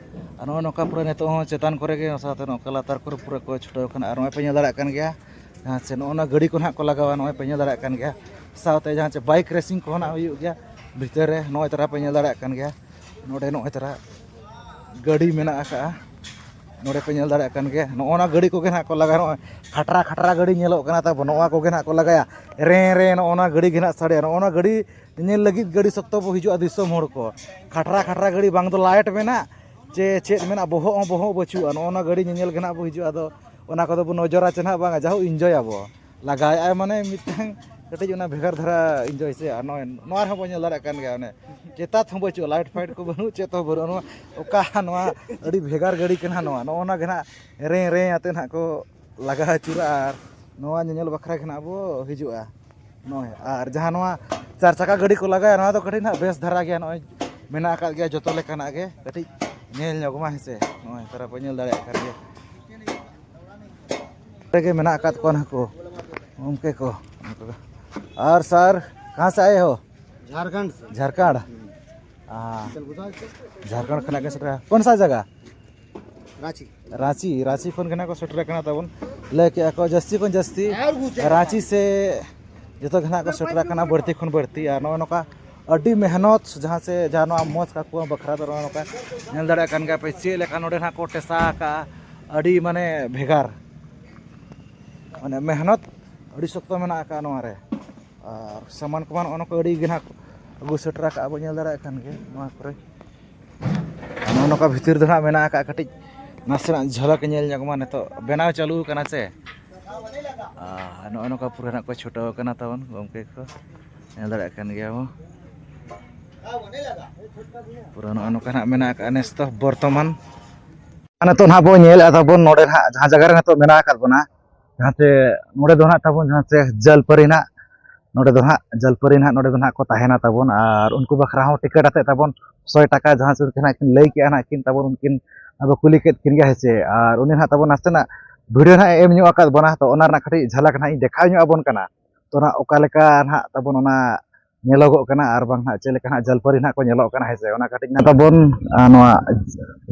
ᱟᱨ ᱱᱚᱜᱼᱚᱭ ᱱᱚᱝᱠᱟ ᱯᱩᱨᱟᱹ ᱱᱤᱛᱚᱜ ᱦᱚᱸ ᱪᱮᱛᱟᱱ ᱠᱚᱨᱮ ᱜᱮ, ᱥᱟᱶᱛᱮ ᱱᱚᱝᱠᱟ ᱞᱟᱛᱟᱨ ᱠᱚᱨᱮ ᱯᱩᱨᱟᱹ ᱠᱚ ᱪᱷᱩᱴᱟᱹᱣ ᱟᱠᱟᱱᱟ᱾ ᱟᱨ ᱱᱚᱜᱼᱚᱭ ᱯᱮ ᱧᱮᱞ ᱫᱟᱲᱮᱭᱟᱜ ᱠᱟᱱ ᱜᱮᱭᱟ, ᱡᱟᱦᱟᱸ ᱪᱮ ᱱᱚᱜᱼᱚ ᱱᱚᱣᱟ ᱜᱟᱹᱰᱤ ᱠᱚ ᱱᱟᱦᱟᱜ ᱠᱚ ᱞᱟᱜᱟᱣᱟ, ᱱᱚᱜᱼᱚᱭ ᱯᱮ ᱧᱮᱞ ᱫᱟᱲᱮᱭᱟᱜ ᱠᱟᱱ ᱜᱮᱭᱟ᱾ ᱥᱟᱶᱛᱮ ᱡᱟᱦᱟᱸ ᱪᱮ ᱵᱟᱭᱤᱠ ᱨᱮᱥᱤᱝ ᱠᱚᱦᱚᱸ ᱱᱟᱦᱟᱜ ᱦᱩᱭᱩᱜ ᱜᱮᱭᱟ ᱵᱷᱤᱛᱟᱹᱨ ᱨᱮ, ᱱᱚᱜᱼᱚᱭ ᱛᱟᱨᱟ ᱯᱮ ᱧᱮᱞ ᱫᱟᱲᱮᱭᱟᱜ ᱠᱟᱱ ᱜᱮᱭᱟ᱾ ᱱᱚᱰᱮ ᱱᱚᱜᱼᱚᱭ ᱛᱟᱨᱟ ᱜᱟᱹᱰᱤ ᱢᱮᱱᱟᱜ ᱟᱠᱟᱜᱼᱟ, ᱱᱚᱰᱮ ᱯᱮ ᱧᱮᱞ ᱫᱟᱲᱮᱭᱟᱜ ᱠᱟᱱ ᱜᱮᱭᱟ᱾ ᱱᱚᱜᱼᱚ ᱱᱚᱣᱟ ᱜᱟᱹᱰᱤ ᱠᱚᱜᱮ ᱱᱟᱦᱟᱜ ᱠᱚ ᱞᱟᱜᱟᱭᱟ, ᱱᱚᱜᱼᱚᱭ ᱠᱷᱟᱴᱨᱟ ᱠᱷᱟᱴᱨᱟ ᱜᱟᱹᱰᱤ ᱧᱮᱞᱚᱜ ᱠᱟᱱᱟ ᱛᱟᱵᱚ, ᱱᱚᱣᱟ ᱠᱚᱜᱮ ᱱᱟᱦᱟᱜ ᱠᱚ ᱞᱟᱜᱟᱭᱟ᱾ ᱨᱮ ᱨᱮ ᱱᱚᱜᱼᱚ ᱱᱚᱣᱟ ᱜᱟᱹᱰᱤ ᱜᱮ ᱱᱟᱦᱟᱜ ᱥᱟᱰᱮᱭᱟ, ᱱᱚᱜᱼᱚ ᱱᱚᱣᱟ ᱜᱟᱹᱰᱤ ᱧᱮᱧᱮᱞ ᱞᱟᱹᱜᱤᱫ ᱜᱟᱹᱰᱤ ᱥᱚᱠᱛᱚ ᱵᱚ ᱦᱤᱡᱩᱜᱼᱟ ᱫᱤᱥᱚᱢ ᱦᱚᱲ ᱠᱚ᱾ ᱠᱷᱟᱴᱨᱟ ᱠᱷᱟᱴᱨᱟ ᱜᱟᱹᱰᱤ, ᱵᱟᱝ ᱫᱚ ᱞᱟᱭᱤᱴ ᱢᱮᱱᱟᱜ ᱪᱮ ᱪᱮᱫ ᱢᱮᱱᱟᱜ, ᱵᱚᱦᱚᱜ ᱦᱚᱸ ᱵᱚᱦᱚᱜ ᱵᱟᱹᱪᱩᱜᱼᱟ᱾ ᱱᱚᱜᱼᱚ ᱱᱚᱣᱟ ᱜᱟᱹᱰᱤ ᱧᱮᱧᱮᱞ ᱜᱮ ᱱᱟᱦᱟᱜ ᱵᱚ ᱦᱤᱡᱩᱜᱼᱟ᱾ ᱟᱫᱚ ᱚᱱᱟ ᱠᱚᱫᱚ ᱵᱚ ᱱᱚᱡᱚᱨᱟ ᱪᱮ ᱱᱟᱦᱟᱜ ᱵᱟᱝᱟ, ᱡᱟᱦᱳ ᱤᱱᱡᱚᱭ ᱟᱵᱚ᱾ ᱞᱟᱜᱟᱭᱮᱫᱼᱟᱭ ᱢᱟᱱᱮ ᱢᱤᱫᱴᱟᱝ ᱠᱟᱹᱴᱤᱡ ᱚᱱᱟ ᱵᱷᱮᱜᱟᱨ ᱫᱷᱟᱨᱟ ᱤᱱᱡᱚᱭ ᱥᱮ᱾ ᱟᱨ ᱱᱚᱜᱼᱚᱭ ᱱᱚᱣᱟ ᱨᱮᱦᱚᱸ ᱵᱚ ᱧᱮᱞ ᱫᱟᱲᱮᱭᱟᱜ ᱠᱟᱱ ᱜᱮᱭᱟ, ᱚᱱᱮ ᱪᱮᱛᱟᱛ ᱦᱚᱸ ᱵᱟᱹᱪᱩᱜᱼᱟ, ᱞᱟᱭᱤᱴ ᱯᱷᱟᱭᱤᱴ ᱠᱚ ᱵᱟᱹᱱᱩᱜ, ᱪᱮᱫ ᱦᱚᱸ ᱵᱟᱹᱱᱩᱜᱼᱟ᱾ ᱱᱚᱣᱟ ᱚᱠᱟ ᱱᱚᱣᱟ ᱟᱹᱰᱤ ᱵᱷᱮᱜᱟᱨ ᱜᱟᱹᱰᱤ ᱠᱟᱱᱟ ᱱᱚᱣᱟ, ᱱᱚᱜᱼᱚ ᱱᱚᱣᱟ ᱜᱮ ᱱᱟᱦᱟᱜ ᱨᱮ ᱨᱮ ᱟᱛᱮ ᱱᱟᱦᱟᱜ ᱠᱚ ᱞᱟᱜᱟ ᱟᱹᱪᱩᱨᱟ᱾ ᱟᱨ ᱱᱚᱣᱟ ᱧᱮᱧᱮᱞ ᱵᱟᱠᱷᱨᱟ ᱜᱮ ᱱᱟᱦᱟᱜ ᱵᱚ ᱦᱤᱡᱩᱜᱼᱟ᱾ ᱱᱚᱜᱼᱚᱭ, ᱟᱨ ᱡᱟᱦᱟᱸ ᱱᱚᱣᱟ ᱪᱟᱨ ᱪᱟᱠᱟ ᱜᱟᱹᱰᱤ ᱠᱚ ᱞᱟᱜᱟᱭᱟ, ᱱᱚᱣᱟ ᱫᱚ ᱠᱟᱹᱴᱤᱡ ᱱᱟᱦᱟᱜ ᱵᱮᱥ ᱫᱷᱟᱨᱟ ᱜᱮᱭᱟ᱾ ᱱᱚᱜᱼᱚᱭ ᱢᱮᱱᱟᱜ ᱟᱠᱟᱫ ᱜᱮᱭᱟ ᱡᱚᱛᱚ ᱞᱮᱠᱟᱱᱟᱜ ᱜᱮ, ᱠᱟᱹᱴᱤᱡ ᱧᱮᱞ ᱧᱚᱜ ᱢᱟ, ᱦᱮᱸ ᱥᱮ᱾ ᱱᱚᱜᱼᱚᱭ ᱛᱟᱨᱟ ᱯᱮ ᱧᱮᱞ ᱫᱟᱲᱮᱭᱟᱜ ᱠᱟᱱ ᱜᱮᱭᱟ, ᱨᱮᱜᱮ ᱢᱮᱱᱟᱜ ᱟᱠᱟᱫ ᱠᱚᱣᱟ ᱱᱩᱠᱩ ᱜᱚᱢᱠᱮ ᱠᱚ᱾ ᱟᱨ ᱥᱟᱨ, ᱠᱟᱦᱟᱸ ᱥᱮ ᱟᱭᱮ ᱦᱳ? ᱡᱷᱟᱲᱠᱷᱚᱸᱰ ᱥᱮ᱾ ᱡᱷᱟᱲᱠᱷᱚᱸᱰ? ᱦᱩᱸ᱾ ᱦᱮᱸ᱾ ᱪᱮᱫ ᱵᱩᱡᱷᱟᱹᱣ ᱠᱮᱫᱟ? ᱡᱷᱟᱲᱠᱷᱚᱸᱰ ᱠᱷᱚᱱᱟᱜ ᱜᱮ ᱥᱮᱴᱮᱨᱟ᱾ ᱠᱚᱱ ᱥᱟ ᱡᱟᱭᱜᱟ? ᱨᱟᱸᱪᱤ᱾ ᱨᱟᱸᱪᱤ, ᱨᱟᱸᱪᱤ ᱠᱷᱚᱱ ᱜᱮ ᱱᱟᱜ ᱠᱚ ᱥᱮᱴᱮᱨ ᱟᱠᱟᱱᱟ ᱛᱟᱵᱚᱱ᱾ ᱞᱟᱹᱭ ᱠᱮᱜᱼᱟ ᱠᱚ ᱡᱟᱹᱥᱛᱤ ᱠᱷᱚᱱ ᱡᱟᱹᱥᱛᱤ ᱨᱟᱸᱪᱤ ᱥᱮ ᱡᱚᱛᱚ ᱜᱮ ᱱᱟᱜ ᱠᱚ ᱥᱮᱴᱮᱨ ᱟᱠᱟᱱᱟ, ᱵᱟᱹᱲᱛᱤ ᱠᱷᱚᱱ ᱵᱟᱹᱲᱛᱤ᱾ ᱟᱨ ᱱᱚᱜᱼᱚᱭ ᱱᱚᱝᱠᱟ ᱟᱹᱰᱤ ᱢᱮᱦᱱᱚᱛ, ᱡᱟᱦᱟᱸ ᱥᱮ ᱡᱟᱦᱟᱸ ᱱᱚᱣᱟ ᱢᱚᱡᱽ ᱠᱟᱠᱚᱣᱟ ᱵᱟᱠᱷᱨᱟ ᱫᱚ ᱱᱚᱜᱼᱚᱭ ᱱᱚᱝᱠᱟ ᱧᱮᱞ ᱫᱟᱲᱮᱭᱟᱜ ᱠᱟᱱ ᱜᱮᱭᱟ ᱯᱮ ᱪᱮᱫ ᱞᱮᱠᱟ ᱱᱚᱰᱮ ᱱᱟᱜ ᱠᱚ ᱴᱮᱥᱟ ᱟᱠᱟᱜᱼᱟ, ᱟᱹᱰᱤ ᱢᱟᱱᱮ ᱵᱷᱮᱜᱟᱨ, ᱢᱟᱱᱮ ᱢᱮᱦᱱᱚᱛ ᱟᱹᱰᱤ ᱥᱚᱠᱛᱚ ᱢᱮᱱᱟᱜ ᱟᱠᱟᱫᱼᱟ ᱱᱚᱣᱟ ᱨᱮ᱾ ᱟᱨ ᱥᱟᱢᱟᱱ ᱠᱚᱢᱟ ᱱᱚᱜᱼᱚ ᱱᱚᱝᱠᱟ ᱟᱹᱰᱤ ᱜᱮ ᱱᱟᱜ ᱟᱹᱜᱩ ᱥᱮᱴᱮᱨ ᱟᱠᱟᱫᱼᱟ ᱵᱚ, ᱧᱮᱞ ᱫᱟᱲᱮᱭᱟᱜ ᱠᱟᱱ ᱜᱮ ᱱᱚᱣᱟ ᱠᱚᱨᱮ᱾ ᱱᱚᱝᱠᱟ ᱵᱷᱤᱛᱤᱨ ᱫᱚ ᱱᱟᱦᱟᱜ ᱢᱮᱱᱟᱜ ᱟᱠᱟᱫ, ᱠᱟᱹᱴᱤᱡ ᱱᱟᱥᱮᱱᱟᱜ ᱡᱷᱟᱞᱟᱠ ᱧᱮᱞ ᱧᱚᱜ ᱢᱟ᱾ ᱱᱤᱛᱚᱜ ᱵᱮᱱᱟᱣ ᱪᱟᱹᱞᱩ ᱟᱠᱟᱱᱟ ᱥᱮ᱾ ᱟᱨ ᱱᱚᱜᱼᱚᱭ ᱱᱚᱝᱠᱟ ᱯᱩᱨᱟᱹ ᱱᱟᱦᱟᱜ ᱠᱚ ᱪᱷᱩᱴᱟᱹᱣ ᱟᱠᱟᱱᱟ ᱛᱟᱵᱚᱱ ᱜᱚᱢᱠᱮ ᱠᱚ, ᱧᱮᱞ ᱫᱟᱲᱮᱭᱟᱜ ᱠᱟᱱ ᱜᱮᱭᱟ ᱵᱚ᱾ ᱯᱩᱨᱟᱹ ᱱᱚᱜᱼᱚᱭ ᱱᱚᱝᱠᱟ ᱱᱟᱦᱟᱜ ᱢᱮᱱᱟᱜ ᱟᱠᱟᱫ ᱱᱮᱥ ᱫᱚ ᱵᱚᱨᱛᱚᱢᱟᱱ᱾ ᱟᱨ ᱱᱤᱛᱚᱜ ᱱᱟᱦᱟᱜ ᱵᱚ ᱧᱮᱞᱮᱫᱼᱟ ᱛᱟᱵᱚᱱ ᱱᱚᱰᱮ ᱱᱟᱦᱟᱜ ᱡᱟᱦᱟᱸ ᱡᱟᱭᱜᱟ ᱨᱮ ᱱᱤᱛᱚᱜ ᱢᱮᱱᱟᱜ ᱟᱠᱟᱫ ᱵᱚᱱᱟ, ᱡᱟᱦᱟᱸ ᱪᱮ ᱱᱚᱰᱮ ᱫᱚ ᱱᱟᱦᱟᱜ ᱛᱟᱵᱚᱱ ᱡᱟᱦᱟᱸ ᱪᱮ ᱡᱟᱞᱯᱟᱹᱨᱤ ᱱᱟᱦᱟᱜ, ᱱᱚᱰᱮ ᱫᱚ ᱱᱟᱦᱟᱜ ᱡᱟᱞᱯᱟᱹᱨᱤ ᱱᱟᱦᱟᱜ ᱱᱚᱰᱮ ᱫᱚ ᱱᱟᱦᱟᱜ ᱠᱚ ᱛᱟᱦᱮᱱᱟ ᱛᱟᱵᱚᱱ᱾ ᱟᱨ ᱩᱱᱠᱩ ᱵᱟᱠᱷᱨᱟ ᱦᱚᱸ ᱴᱤᱠᱤᱴ ᱟᱛᱮᱫ ᱛᱟᱵᱚᱱ ᱥᱚᱭ ᱴᱟᱠᱟ ᱡᱟᱦᱟᱸ ᱪᱮ ᱱᱟᱦᱟᱜ ᱠᱤᱱ ᱞᱟᱹᱭ ᱠᱮᱜᱼᱟ ᱱᱟᱦᱟᱜ ᱠᱤᱱ ᱛᱟᱵᱚᱱ, ᱩᱱᱠᱤᱱ ᱟᱵᱚ ᱠᱩᱞᱤ ᱠᱮᱫ ᱠᱤᱱ ᱜᱮᱭᱟ, ᱦᱮᱸ ᱥᱮ᱾ ᱟᱨ ᱩᱱᱤ ᱱᱟᱦᱟᱜ ᱛᱟᱵᱚᱱ ᱱᱟᱥᱮᱱᱟᱜ ᱵᱷᱤᱰᱤᱭᱳ ᱱᱟᱦᱟᱜ ᱮ ᱮᱢ ᱧᱚᱜ ᱟᱠᱟᱫ ᱵᱚᱱᱟ, ᱛᱚ ᱚᱱᱟ ᱨᱮᱱᱟᱜ ᱠᱟᱹᱴᱤᱡ ᱡᱷᱟᱞᱟᱠ ᱱᱟᱦᱟᱜ ᱤᱧ ᱫᱮᱠᱷᱟᱣ ᱧᱚᱜ ᱟᱵᱚᱱ ᱠᱟᱱᱟ᱾ ᱛᱚ ᱱᱟᱦᱟᱜ ᱚᱠᱟ ᱞᱮᱠᱟ ᱱᱟᱦᱟᱜ ᱛᱟᱵᱚᱱ ᱚᱱᱟ ᱧᱮᱞᱚᱜᱚᱜ ᱠᱟᱱᱟ, ᱟᱨ ᱵᱟᱝ ᱱᱟᱦᱟᱜ ᱪᱮᱫ ᱞᱮᱠᱟ ᱱᱟᱦᱟᱜ ᱡᱟᱞᱯᱟᱹᱨᱤ ᱱᱟᱦᱟᱜ ᱠᱚ ᱧᱮᱞᱚᱜ ᱠᱟᱱᱟ, ᱦᱮᱸ ᱥᱮ᱾ ᱚᱱᱟ ᱠᱟᱹᱴᱤᱡ ᱱᱟᱦᱟᱜ ᱛᱟᱵᱚᱱ, ᱟᱨ ᱱᱚᱣᱟ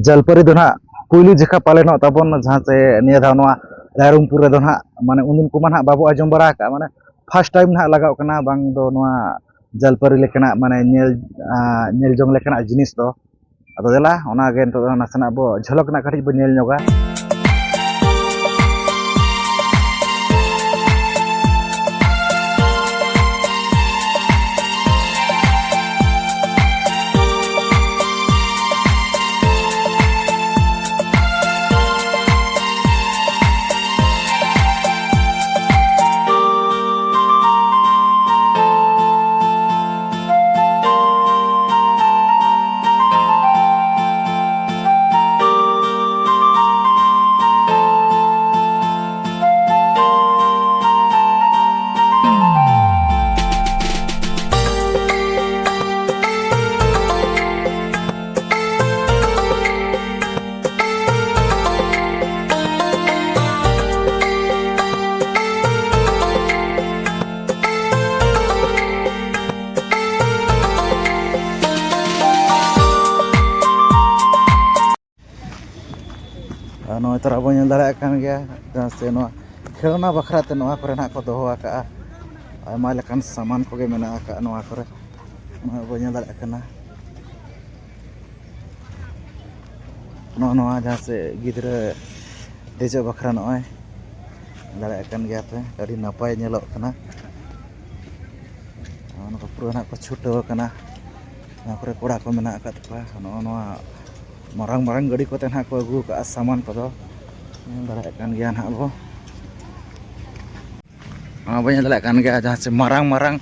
ᱡᱟᱞᱯᱟᱹᱨᱤ ᱫᱚ ᱱᱟᱦᱟᱜ ᱯᱩᱭᱞᱩ ᱡᱚᱠᱷᱟ ᱯᱟᱞᱮᱱᱚᱜ ᱛᱟᱵᱚᱱ, ᱡᱟᱦᱟᱸ ᱪᱮ ᱱᱤᱭᱟᱹ ᱫᱷᱟᱣ ᱱᱚᱣᱟ ᱨᱟᱭᱨᱚᱝᱯᱩᱨ ᱨᱮᱫᱚ ᱱᱟᱦᱟᱜ, ᱢᱟᱱᱮ ᱩᱱᱫᱤᱱ ᱠᱚᱢᱟ ᱱᱟᱦᱟᱜ ᱵᱟᱵᱚ ᱟᱸᱡᱚᱢ ᱵᱟᱲᱟ ᱟᱠᱟᱫᱼᱟ, ᱢᱟᱱᱮ ᱯᱷᱟᱥᱴ ᱴᱟᱭᱤᱢ ᱱᱟᱦᱟᱜ ᱞᱟᱜᱟᱣ ᱠᱟᱱᱟ ᱵᱟᱝ ᱫᱚ ᱱᱚᱣᱟ ᱡᱟᱞᱯᱟᱹᱨᱤ ᱞᱮᱠᱟᱱᱟᱜ, ᱢᱟᱱᱮ ᱧᱮᱞ, ᱟᱸ, ᱧᱮᱞ ᱡᱚᱝ ᱞᱮᱠᱟᱱᱟᱜ ᱡᱤᱱᱤᱥ ᱫᱚ᱾ ᱟᱫᱚ ᱫᱮᱞᱟ, ᱚᱱᱟᱜᱮ ᱱᱤᱛᱚᱜ ᱫᱚ ᱱᱟᱥᱮᱱᱟᱜ ᱵᱚ ᱡᱷᱚᱞᱚᱠ ᱨᱮᱱᱟᱜ ᱠᱟᱹᱴᱤᱡ ᱵᱚ ᱧᱮᱞ ᱧᱚᱜᱟ᱾ ᱟᱨ ᱱᱚᱜᱼᱚᱭ ᱛᱚᱨᱟ ᱵᱚᱱ ᱧᱮᱞ ᱫᱟᱲᱮᱭᱟᱜ ᱠᱟᱱ ᱜᱮᱭᱟ, ᱡᱟᱦᱟᱸ ᱥᱮ ᱱᱚᱣᱟ ᱠᱷᱮᱞᱱᱟ ᱵᱟᱠᱷᱨᱟ ᱛᱮ ᱱᱚᱣᱟ ᱠᱚᱨᱮ ᱱᱟᱜ ᱠᱚ ᱫᱚᱦᱚ ᱟᱠᱟᱜᱼᱟ᱾ ᱟᱭᱢᱟ ᱞᱮᱠᱟᱱ ᱥᱟᱢᱟᱱ ᱠᱚᱜᱮ ᱢᱮᱱᱟᱜ ᱟᱠᱟᱫᱼᱟ ᱱᱚᱣᱟ ᱠᱚᱨᱮ, ᱱᱚᱜᱼᱚᱭ ᱵᱚᱱ ᱧᱮᱞ ᱫᱟᱲᱮᱭᱟᱜ ᱠᱟᱱᱟ᱾ ᱱᱚᱜᱼᱚ ᱱᱚᱣᱟ ᱡᱟᱦᱟᱸ ᱥᱮ ᱜᱤᱫᱽᱨᱟᱹ ᱫᱮᱡᱚᱜ ᱵᱟᱠᱷᱨᱟ ᱱᱚᱜᱼᱚᱭ ᱧᱮᱞ ᱫᱟᱲᱮᱭᱟᱜ ᱠᱟᱱ ᱜᱮᱭᱟ ᱯᱮ, ᱟᱹᱰᱤ ᱱᱟᱯᱟᱭ ᱧᱮᱞᱚᱜ ᱠᱟᱱᱟ᱾ ᱱᱚᱜᱼᱚ ᱱᱚᱝᱠᱟ ᱯᱩᱨᱟᱹ ᱱᱟᱜ ᱠᱚ ᱪᱷᱩᱴᱟᱹᱣ ᱟᱠᱟᱱᱟ᱾ ᱱᱚᱣᱟ ᱠᱚᱨᱮ ᱠᱚᱲᱟ ᱠᱚ ᱢᱮᱱᱟᱜ ᱟᱠᱟᱫ ᱠᱚᱣᱟ᱾ ᱱᱚᱜᱼᱚ ᱱᱚᱣᱟ ᱢᱟᱨᱟᱝ ᱢᱟᱨᱟᱝ ᱜᱟᱹᱰᱤ ᱠᱚᱛᱮ ᱱᱟᱦᱟᱜ ᱠᱚ ᱟᱹᱜᱩ ᱠᱟᱜᱼᱟ ᱥᱟᱢᱟᱱ ᱠᱚᱫᱚ᱾ ᱧᱮᱞ ᱫᱟᱲᱮᱭᱟᱜ ᱠᱟᱱ ᱜᱮᱭᱟ ᱱᱟᱦᱟᱜ ᱵᱚ᱾ ᱚᱱᱟ ᱵᱚᱱ ᱧᱮᱞ ᱫᱟᱲᱮᱭᱟᱜ ᱠᱟᱱ ᱜᱮᱭᱟ, ᱡᱟᱦᱟᱸ ᱪᱮ ᱢᱟᱨᱟᱝ ᱢᱟᱨᱟᱝ,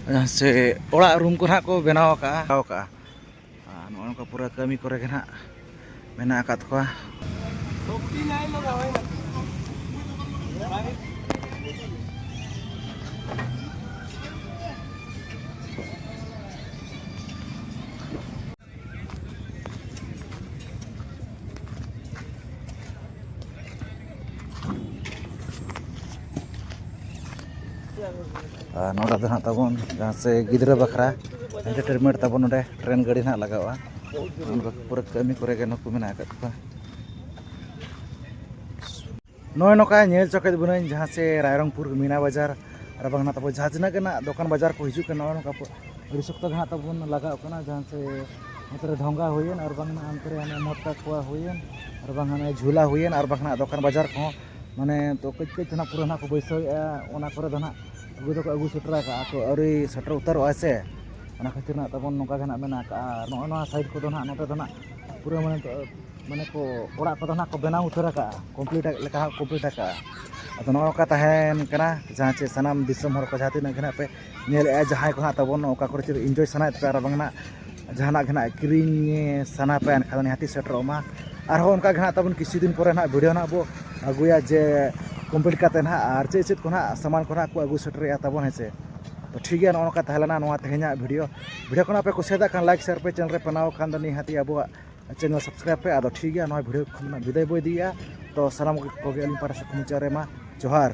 ᱡᱟᱦᱟᱸ ᱪᱮ ᱚᱲᱟᱜ ᱨᱩᱢ ᱠᱚ ᱱᱟᱦᱟᱜ ᱠᱚ ᱵᱮᱱᱟᱣ ᱟᱠᱟᱜᱼᱟ, ᱵᱮᱱᱟᱣ ᱟᱠᱟᱜᱼᱟ᱾ ᱟᱨ ᱱᱚᱜᱼᱚ ᱱᱚᱝᱠᱟ ᱯᱩᱨᱟᱹ ᱠᱟᱹᱢᱤ ᱠᱚᱨᱮ ᱜᱮ ᱱᱟᱦᱟᱜ ᱢᱮᱱᱟᱜ ᱟᱠᱟᱫ ᱠᱚᱣᱟ᱾ ᱟᱨ ᱱᱚᱰᱮ ᱫᱚ ᱦᱟᱸᱜ ᱛᱟᱵᱚᱱ ᱡᱟᱦᱟᱸ ᱥᱮ ᱜᱤᱫᱽᱨᱟᱹ ᱵᱟᱠᱷᱨᱟ entertainment ᱛᱟᱵᱚᱱ ᱱᱚᱰᱮ ᱴᱨᱮᱱ ᱜᱟᱹᱰᱤ ᱱᱟᱦᱟᱜ ᱞᱟᱜᱟᱣᱼᱟ᱾ ᱱᱚᱝᱠᱟ ᱯᱩᱨᱟᱹ ᱠᱟᱹᱢᱤ ᱠᱚᱨᱮ ᱜᱮ ᱱᱩᱠᱩ ᱢᱮᱱᱟᱜ ᱟᱠᱟᱫ ᱠᱚᱣᱟ᱾ ᱱᱚᱜᱼᱚᱭ ᱱᱚᱝᱠᱟ ᱧᱮᱞ ᱪᱚ ᱠᱮᱫ ᱵᱚᱱᱟᱹᱧ ᱡᱟᱦᱟᱸ ᱥᱮ ᱨᱟᱭᱨᱚᱝᱯᱩᱨ ᱢᱤᱱᱟ ᱵᱟᱡᱟᱨ ᱟᱨ ᱵᱟᱝ ᱱᱟᱜ ᱛᱟᱵᱚ ᱡᱟᱦᱟᱸ ᱛᱤᱱᱟᱹᱜ ᱜᱮ ᱱᱟᱜ ᱫᱚᱠᱟᱱ ᱵᱟᱡᱟᱨ ᱠᱚ ᱦᱤᱡᱩᱜ ᱠᱟᱱᱟ, ᱱᱚᱜᱼᱚᱭ ᱱᱚᱝᱠᱟ ᱯᱚ-, ᱟᱹᱰᱤ ᱥᱚᱠᱛᱚ ᱜᱮ ᱱᱟᱜ ᱛᱟᱵᱚᱱ ᱞᱟᱜᱟᱣ ᱠᱟᱱᱟ᱾ ᱡᱟᱦᱟᱸ ᱥᱮ ᱱᱚᱛᱮ ᱨᱮ ᱰᱷᱚᱸᱜᱟ ᱦᱩᱭᱮᱱ ᱟᱨ ᱵᱟᱝ ᱱᱟᱜ ᱚᱱᱛᱮ ᱨᱮ ᱦᱟᱱᱮ ᱢᱚᱴᱠᱟ ᱠᱚᱣᱟ ᱦᱩᱭᱮᱱ ᱟᱨ ᱵᱟᱝ ᱦᱟᱱᱮ ᱡᱷᱩᱞᱟ ᱦᱩᱭᱮᱱ ᱟᱨ ᱵᱟᱝ ᱱᱟᱜ ᱫᱚᱠᱟᱱ ᱵᱟᱡᱟᱨ ᱠᱚᱦᱚᱸ ᱢᱟᱱᱮ ᱛᱚ ᱠᱟᱹᱡ ᱠᱟᱹᱡ ᱛᱮ ᱱᱟᱜ ᱯᱩᱨᱟᱹ ᱱᱟᱜ ᱠᱚ ᱵᱟᱹᱭᱥᱟᱹᱣᱮᱫᱼᱟ᱾ ᱚᱱᱟ ᱠᱚᱨᱮ ᱫᱚ ᱱᱟᱜ ᱟᱹᱜᱩ ᱫᱚᱠᱚ ᱟᱹᱜᱩ ᱥᱮᱴᱮᱨ ᱟᱠᱟᱫᱼᱟ, ᱛᱚ ᱟᱹᱣᱨᱤ ᱥᱮᱴᱮᱨ ᱩᱛᱟᱹᱨᱚᱜᱼᱟ ᱥᱮ, ᱚᱱᱟ ᱠᱷᱟᱹᱛᱤᱨ ᱱᱟᱜ ᱛᱟᱵᱚᱱ ᱱᱚᱝᱠᱟ ᱜᱮ ᱱᱟᱜ ᱢᱮᱱᱟᱜ ᱟᱠᱟᱫᱼᱟ᱾ ᱟᱨ ᱱᱚᱜᱼᱚᱭ ᱱᱚᱣᱟ ᱥᱟᱭᱤᱰ ᱠᱚᱫᱚ ᱱᱟᱜ ᱱᱚᱛᱮ ᱫᱚ ᱱᱟᱜ ᱯᱩᱨᱟᱹ ᱢᱟᱱᱮ ᱛᱚ ᱢᱟᱱᱮ ᱠᱚ ᱚᱲᱟᱜ ᱠᱚᱫᱚ ᱱᱟᱜ ᱠᱚ ᱵᱮᱱᱟᱣ ᱩᱛᱟᱹᱨ ᱟᱠᱟᱫᱼᱟ, ᱠᱚᱢᱯᱞᱤᱴ ᱞᱮᱠᱟ ᱦᱟᱸᱜ ᱠᱚᱢᱯᱞᱤᱴ ᱟᱠᱟᱫᱼᱟ᱾ ᱟᱫᱚ ᱱᱚᱜᱼᱚ ᱱᱚᱝᱠᱟ ᱛᱟᱦᱮᱱ ᱠᱟᱱᱟ, ᱡᱟᱦᱟᱸ ᱪᱮ ᱥᱟᱱᱟᱢ ᱫᱤᱥᱚᱢ ᱦᱚᱲ ᱠᱚ ᱡᱟᱦᱟᱸ ᱛᱤᱱᱟᱹᱜ ᱜᱮ ᱱᱟᱜ ᱯᱮ ᱧᱮᱞᱮᱫᱼᱟ, ᱡᱟᱦᱟᱸᱭ ᱠᱚ ᱱᱟᱜ ᱛᱟᱵᱚᱱ ᱚᱠᱟ ᱠᱚᱨᱮ ᱪᱮᱫ ᱤᱱᱡᱚᱭ ᱥᱟᱱᱟᱭᱮᱫ ᱯᱮᱭᱟ ᱟᱨ ᱵᱟᱝ ᱱᱟᱜ ᱡᱟᱦᱟᱱᱟᱜ ᱜᱮ ᱱᱟᱜ ᱠᱤᱨᱤᱧ ᱥᱟᱱᱟ ᱯᱮᱭᱟ, ᱮᱱᱠᱷᱟᱱ ᱫᱚ ᱱᱤᱦᱟᱹᱛᱤ ᱥᱮᱴᱮᱨᱚᱜ ᱢᱟ᱾ ᱟᱨᱦᱚᱸ ᱚᱱᱠᱟ ᱜᱮ ᱱᱟᱜ ᱛᱟᱵᱚᱱ ᱠᱤᱪᱷᱩ ᱫᱤᱱ ᱯᱚᱨᱮ ᱱᱟᱜ ᱵᱷᱤᱰᱤᱭᱳ ᱱᱟᱜ ᱵᱚ ᱟᱹᱜᱩᱭᱟ ᱡᱮ ᱠᱚᱢᱯᱞᱤᱴ ᱠᱟᱛᱮ ᱱᱟᱜ ᱟᱨ ᱪᱮᱫ ᱪᱮᱫ ᱠᱚ ᱱᱟᱜ ᱥᱟᱢᱟᱱ ᱠᱚ ᱱᱟᱜ ᱠᱚ ᱟᱹᱜᱩ ᱥᱮᱴᱮᱨᱮᱜᱼᱟ ᱛᱟᱵᱚᱱ, ᱦᱮᱸ ᱥᱮ᱾ ᱛᱚ ᱴᱷᱤᱠ ᱜᱮᱭᱟ, ᱱᱚᱜᱼᱚ ᱱᱚᱝᱠᱟ ᱛᱟᱦᱮᱸ ᱞᱮᱱᱟ ᱱᱚᱣᱟ ᱛᱮᱦᱮᱧᱟᱜ ᱵᱷᱤᱰᱤᱭᱳ᱾ ᱵᱷᱤᱰᱤᱭᱳ ᱠᱷᱚᱱᱟᱜ ᱯᱮ ᱠᱩᱥᱤᱭᱟᱫᱟ ᱠᱷᱟᱱ ᱞᱟᱭᱤᱠ, ᱥᱮᱭᱟᱨ ᱯᱮ, ᱪᱮᱱᱮᱞ ᱨᱮ ᱯᱮ ᱱᱟᱣᱟ ᱠᱷᱟᱱ ᱫᱚ ᱱᱤᱦᱟᱹᱛᱤ ᱟᱵᱚᱣᱟᱜ ᱪᱮᱱᱮᱞ ᱥᱟᱵᱥᱠᱨᱟᱭᱤᱵ ᱯᱮ᱾ ᱟᱫᱚ ᱴᱷᱤᱠ ᱜᱮᱭᱟ, ᱱᱚᱣᱟ ᱵᱷᱤᱰᱤᱭᱳ ᱠᱷᱚᱱ ᱵᱤᱫᱟᱹᱭ ᱵᱚ ᱤᱫᱤᱭᱮᱫᱼᱟ᱾ ᱛᱚ ᱥᱟᱱᱟᱢ ᱠᱚᱜᱮ ᱟᱹᱞᱤᱧ ᱯᱟᱦᱴᱟ ᱥᱮᱫ ᱠᱷᱚᱱ ᱢᱩᱪᱟᱹᱫ ᱨᱮ ᱢᱟ ᱡᱚᱦᱟᱨ᱾